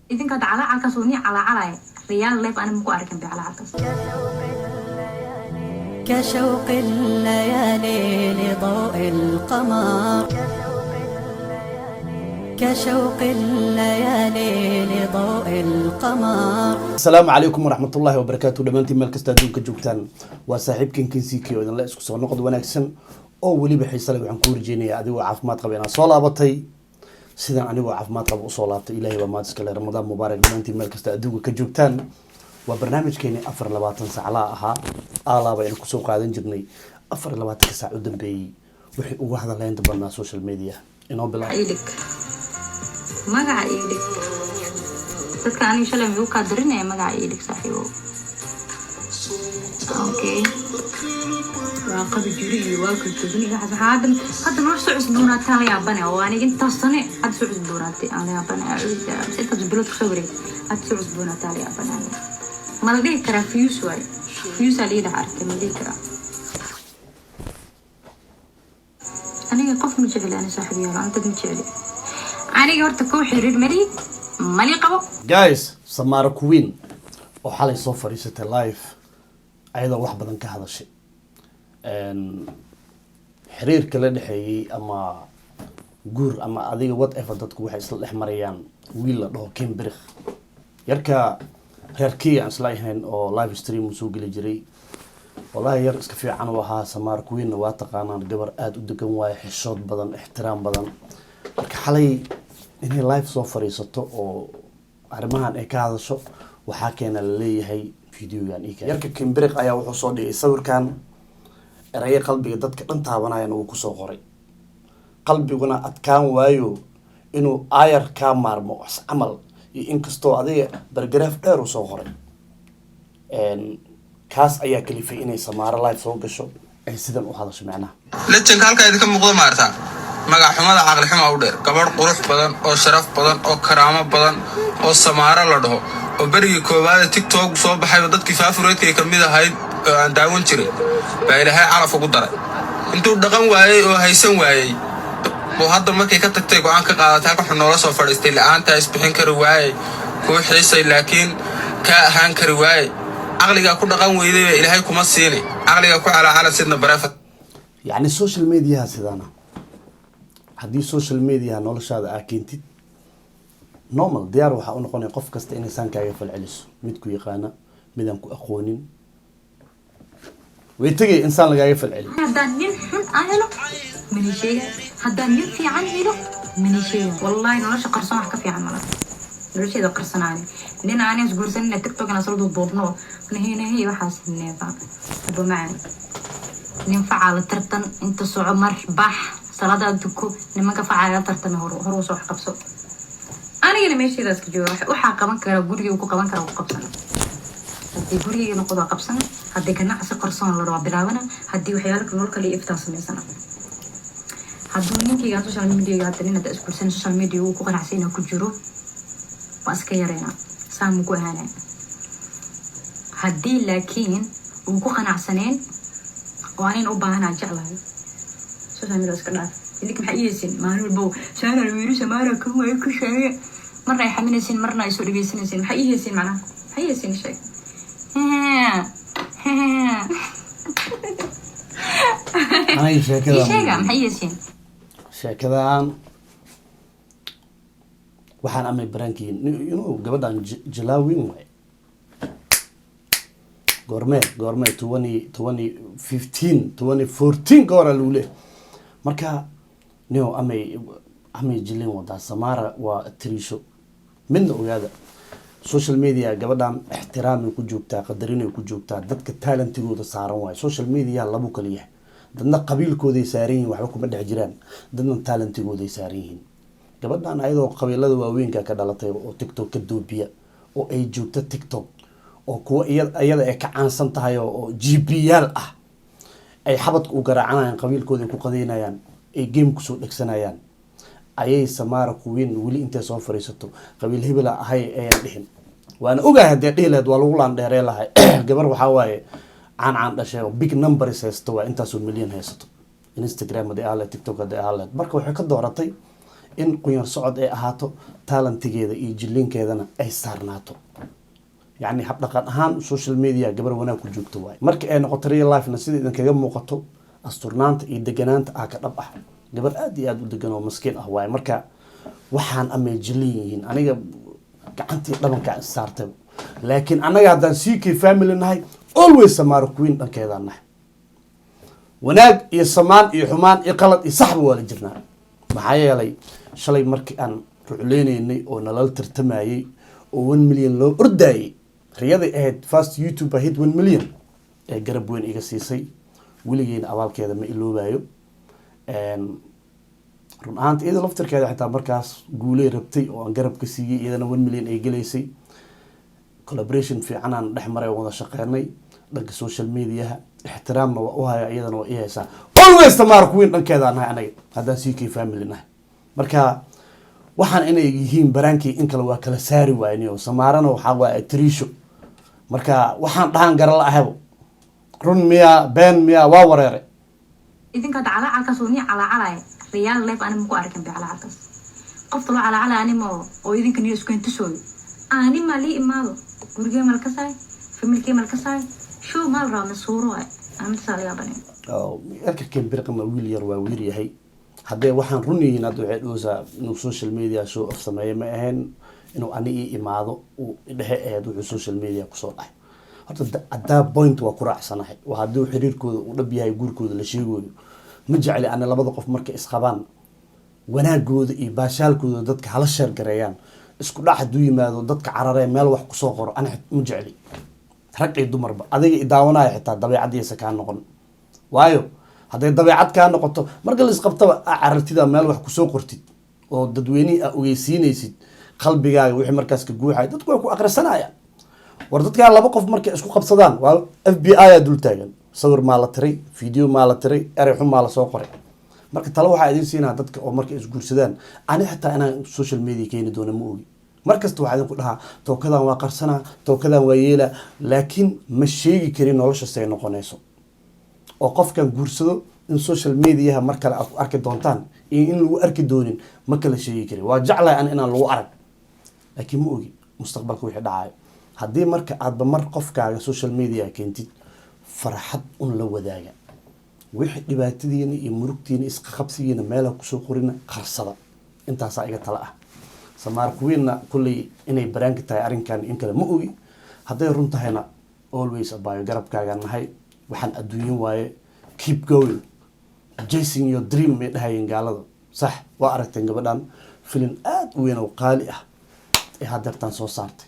Idinka hadda calaacalkaas oo nii calaacalaya, real life ani maku arkin bay calaacalkaas. كشوق الليالي لضوء القمر، كشوق الليالي لضوء القمر. Asalaamu calaykum waraxmatullaahi wabarakaatu. Dhammaantiin meel kasta adduunka joogtaan, waa saaxiibkan Kinsiki oo idinla isku soo noqod wanaagsan oo weliba xiise leh. Waxaan ku warjeenayaa adigoo caafimaad qaba inaad soo laabatay sidaan anigoo caafimaad qaba usoo laabtay. Ilaahay baa mahad iskale. Ramadaan mubaarak dhammaantiin meel kasta adduunka ka joogtaan. Waa barnaamijkeeni 24 saclaa ahaa, aalaaba aynu kusoo qaadan jirnay 24-ka saac u dambeeyey wixii ugu hadaleynta badnaa social media. Inoo bilaab. Ii dhig magaca, ii dhig. Dadka aniga shalay migu kaa darinaya. Magaca ii dhig, saaxiibo. Okay, waa qabi jiri iyo waa kaltogni iyo waxaas. Waxaa hadda nolosha soo cusboonaataan la yaabane oo aniga intaas sane hadda soo cusboonaatay aan la yaabane. Intaas bilood kasoo wareeg hadda soo cusboonaataan la yaabane. Ma la dhihi karaa views waaye? Views aa lii dhex arkay, ma la dhihi karaa? Aniga qof ma jecli. Ani, saaxiib yaalo, ani dad ma jecli. Aniga horta kow xiriir mali mali qabo. Guys, Samaara Queen oo xalay soo fadhiisatay live, ayadoo wax badan ka hadashay xiriirka la dhexeeyey ama guur ama adiga whatever, dadku waxay isla dhex marayaan wiil la dhaho Kimbrikh, yarka reer Kenya aan isla ahayn oo live stream uu soo geli jiray. Wallahi yar iska fiican uu ahaa. Samaara Queenna waa taqaanaan, gabar aada u degan waaye, xishood badan, ixtiraam badan. Marka xalay inay live soo fadhiisato oo arrimahan ay ka hadasho waxaa keena laleeyahay videogan. Yarka Kimbriq ayaa wuxuu soo dhigay sawirkan, erayo qalbiga dadka dhan taabanayana uu kusoo qoray: "Qalbiguna adkaan waayo inuu aayar kaa maarmo," wax camal iyo inkastoo adiga paragraph dheer uu soo qoray. Kaas ayaa kalifay inay Samaaro live soo gasho, ay sidan u hadasho macnaha. Lejanka halkaa idinka muuqda maartaa, magac xumada caqli xuma u dheer. Gabadh qurux badan oo sharaf badan oo karaamo badan oo Samaaro la dhaho, oo berigii koowaada TikTok soo baxayba dadkii favorite-kay ka mid ahayd oo aan daawan jiray, baa Ilaahay calaf ugu daray. Intuu dhaqan waayey oo haysan waayey buu hadda markay ka tagtay go'aan ka qaadatay. Halka wuxuu noola soo fadhiistay: "La'aantaa isbixin kari waayey, kuu xiisay laakiin kaa ahaan kari waayey." Caqligaa ku dhaqan weydayba Ilaahay kuma siini, caqligaa ku calaacala sidna bareefa. Yacni social mediaha sidaana, haddii social mediaha noloshaada aa keentid, normal diyaar waxaa u noqonaya qof kasta inay saan kaaga falceliso, mid ku yaqaana, midaan ku aqoonin. Way tegay insaan lagaaga falceliyo. Haddaan nin xun aan helo, mani sheega. Haddaan nin fiican helo, mani sheega. Wallahi nolosha qarsoon wax ka fiican mala. Nolosheeda qarsanaani nin aan isguursanina, TikTok na soo duubno, nahi nahi, waxaas neefa aba macaan. Nin facaala tartan inta soco, mar bax salaada duko, nimanka facaala tartan, hor hor usoo wax qabso. Anigana meesheeda iska jooga. Waxaa qaban kara guriga ku qaban kara ku qabsana. Haddii gurigayga noqdo waa qabsana, haddii ganacsi qarsoon la waa bilaabana, haddii waxyaalo kale nolol kale iyo iftaan samaysana. Hadduu ninkayga social media, hadda nin hadda isguursan, social media uu ku qanacsan inuu ku jiro, waa iska yareynaa, saan ku ahaanaya. Haddii laakiin uu ku qanacsaneen oo anin u baahanaa jeclahay, social media iska dhaaf. Idinka maxaa iyeysin maalin walbo saana wiiri Samaara kan waay ku sheege? Marna ay xaminaysiin, marna ay soo dhegeysanaysiin. Maxaa ii heysiin macnaha? Maxaa ii heysiin? Sheeg. Aniga Ii sheekada sheega, maxaa ii heysiin? Sheekadan waxaan amay barankiin inuu gabadhan jalaawin waay. Goormee 2015, 2014 ka hora lagu leeyahay. Marka nio amay jilin wadaa. Samara waa tiriisho. Midna ogaada, social media gabadhan ixtiraamay ku joogtaa, qadarinay ku joogtaa, dadka talentigooda saaran waayo. Social media labu kala yahay: dadna qabiilkooday saaran yihiin, waxba kuma dhex jiraan, dadna talentigooday saaran yihiin. Gabadhan ayadoo qabiilada waaweynka ka dhalatay oo TikTok ka doobiya oo ay joogto TikTok oo kuwa iyada ay ka caansan tahay oo GP yaal ah ay xabadka u garaacanayaan, qabiilkooda ay ku qadeynayaan, ay game kusoo dhegsanayaan, ayay Samaara Queen weli intay soo fariisato "qabiil hebela ahay" ayaan dhihin. Waana ogahay haddee dhihi lahayd waa lagu laandheeree lahay. Gabar waxaa waaye caan caan dhashay oo big numbers haysato, waa intaasoo milyan haysato Instagram hadday ahaan lahayd, TikTok hadday ahaan lahayd. Marka waxay ka dooratay In qunyar socod ay ahaato, talentigeeda iyo jilliinkeedana ay saarnaato. Yacni habdhaqan ahaan social media gabar wanaag ku joogto waaye. Marka ay noqoto real lifena, sida idinkaga muuqato, asturnaanta iyo deganaanta ah ka dhab ah, gabar aad iyo aada u degan oo maskiin ah waaye. Marka waxaan amay jilin yihiin, aniga gacantii dhabanka saartay. Laakiin annaga haddaan CK family nahay, always Samaaro Queen dhankeedaan nahay. Wanaag iyo samaan iyo xumaan iyo qalad iyo saxba waa la jirnaa. Maxaa yeelay, shalay markii aan rucleynaynay oo nalala tartamayey oo 1 million loo ordaayey, riyaday ahayd first YouTuber hit 1 million ee garab weyn iga siisay. Weligeena abaalkeeda ma iloobayo. Run ahaanta, iyada laftirkeeda xitaa markaas guuley rabtay oo aan garab ka siiyey, iyadana 1 million ay gelaysay. Collaboration fiican aan dhex maray oo wada shaqeynay dhanka social mediaha. Ixtiraamna waa u haya, iyadana waa ii haysaa. Always Samaar Queen dhankeedaan nahay anaga haddaan CK family nahay. Marka waxaan inay yihiin baraankii in kale waa kala saari waayni oo Samaarana waxaa waaye triisho. Marka waxaan dhahan gara la ahabo, run miyaa, been miyaa, waa wareere. Idinka hadda calaacalkaas oo nii calaacalaya, real life ani maku arkin bay calaacalkaas. Qofta loo calaacalaya anima oo idinka niyo isku intusooyo. Ani ma lii imaado gurigee malka saay, familkee malka saay, show maal rabaa masuuro waay. Ani midasaa laga yaabane. Erkarkan birqama wiil yar waa wiil yahay. Haddee waxaan run yihiin, hadda waxay dhahaysaa inuu social media show off sameeye ma ahayn, inuu ani ii imaado uu dhexe ahayd. Wuxuu social media kusoo dhahay horta haddaa point waa ku raacsanahay. Waa hadduu xiriirkooda uu dhab yahay, guurkooda la sheegayo. Ma jecli ana labada qof markay isqabaan wanaagooda iyo baashaalkooda dadka hala share gareeyaan. Isku dhac hadduu yimaado, dadka cararee meel wax kusoo qoro ana ma jecli, rag iyo dumarba. Adiga i daawanaya xitaa dabeecadiisa kaa noqon waayo. Hadday dabeecad kaa noqoto, marka la isqabtaba a carartida meel wax kusoo qortid oo dadweynihii aa ogeysiinaysid qalbigaaga wixii markaas ka guuxaya, dadku way ku aqrisanayaan. War dadkaa laba qof markay isku qabsadaan, waa FBI aa dul taagan. Sawir maa la tiray, video maa la tiray, erey xun maa lasoo qoray. Marka tale waxaa idin siinaa dadka oo markay isguursadaan, ani xitaa inaan social media keeni doono ma ogi. Mar kasta waxaa idinku dhahaa tookadan waa qarsanaa, tookadan waa yeelaa, laakiin ma sheegi karin nolosha say noqonayso oo qofkan guursado in social mediaha mar kale aad ku arki doontaan iyo in lagu arki doonin ma kala sheegi karin. Waa jeclahay an inaan lagu arag, laakiin ma ogi mustaqbalka wixii dhacayo. Haddii marka aadba mar qofkaaga social media keentid, farxad un la wadaaga. Wixii dhibaatadiina iyo murugtiina isqabsigiina meelaha kusoo qorina, qarsada. Intaasaa iga tala ah. Samaar Queenna kulley inay baraanka tahay arrinkan in kale ma ogi. Hadday run tahayna, always abaayo garabkaagaan nahay. Waxaan adduunyo waaye. Keep going, chasing your dream may dhahayeen gaalada. Sax waa aragteen gabadhan filin aada u weyn oo qaali ah ee hadeertaan soo saartay.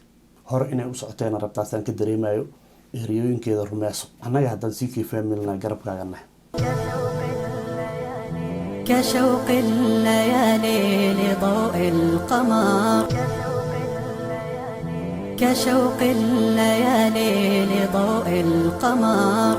Hore inay u socoteena rabtaasaan ka dareemayo. Ehriyooyinkeeda rumeyso. Annaga haddaan CK family-na garabkaaga nahay. كشوق الليالي لضوء القمر، كشوق الليالي لضوء القمر.